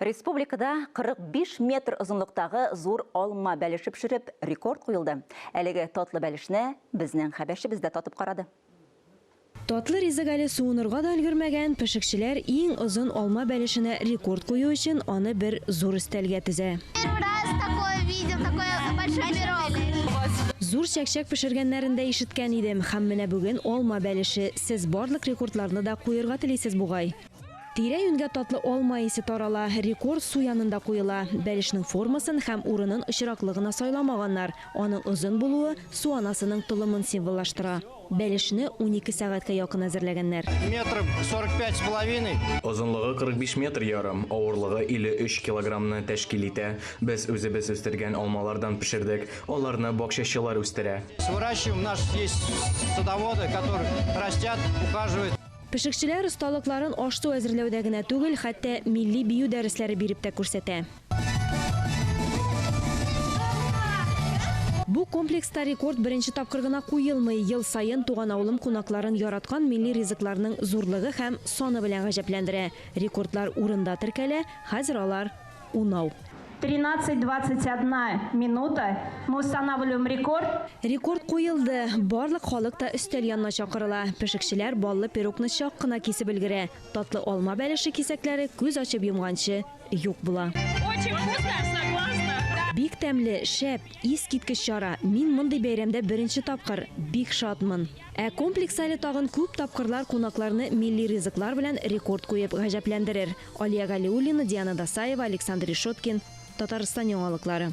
Республикада 45 метр озынлыктагы зур алма бәлеше пешереп рекорд куелды. Әлеге татлы бәлешне безнең хәбәрчебез дә татып карады. Татлы ризык әле суынырга да өлгермәгән, пешекчеләр иң озын алма бәлешенә рекорд кую өчен аны бер зур өстәлгә тезә. Первый раз такое видел, такой большой пирог. Зур чәкчәк пешергәннәрен дә ишеткән идем, һәм менә бүген алма бәлеше. Сез барлык рекордларны да куерга телисез бугай. Тирә-юньгә татлы алма исе тарала, рекорд су янында куела. Бәлешнең формасын һәм урынын очраклы гына сайламаганнар, аның озын булуы су анасының толымын символлаштыра. Бәлешне 12 сәгатькә якын әзерләгәннәр. Метр 45 с половиной. Озынлыгы 45 метр ярым, авырлыгы 53 килограммны тәшкил итә. Без үзебез үстергән алмалардан пешердек. Аларны бакчачылар үстерә. Выращиваем, у нас есть садоводы, которые растят, ухаживают. Пешекчеләр осталыкларын аш-су әзерләүдә генә түгел, хәтта милли бию дәресләре биреп тә күрсәтә. Бу комплекста рекорд беренче тапкыр гына куелмый. Ел саен туган авылым кунакларын яраткан милли ризыкларның зурлыгы һәм саны белән гаҗәпләндерә. Рекордлар урында теркәлә, хәзер алар унау. 13:21 минута. Мы устанавливаем рекорд. Рекорд куелды. Барлык халык та өстәл янына чакырыла. Пешекчеләр баллы пирогны чак кына кисеп өлгерә. Татлы алма бәлеше кисәкләре күз ачып йомганчы юк була. Очень вкусно, согласна. Бик тәмле, шәп, искиткеч чара. Мин мондый бәйрәмдә беренче тапкыр. Бик шатмын. Ә комплекс әле тагын күп тапкырлар кунакларны милли ризыклар белән рекорд куеп гаҗәпләндерер. Алия Галиуллина, Диана Дасаева, Александр Решеткин, Татарстан яңалыклары.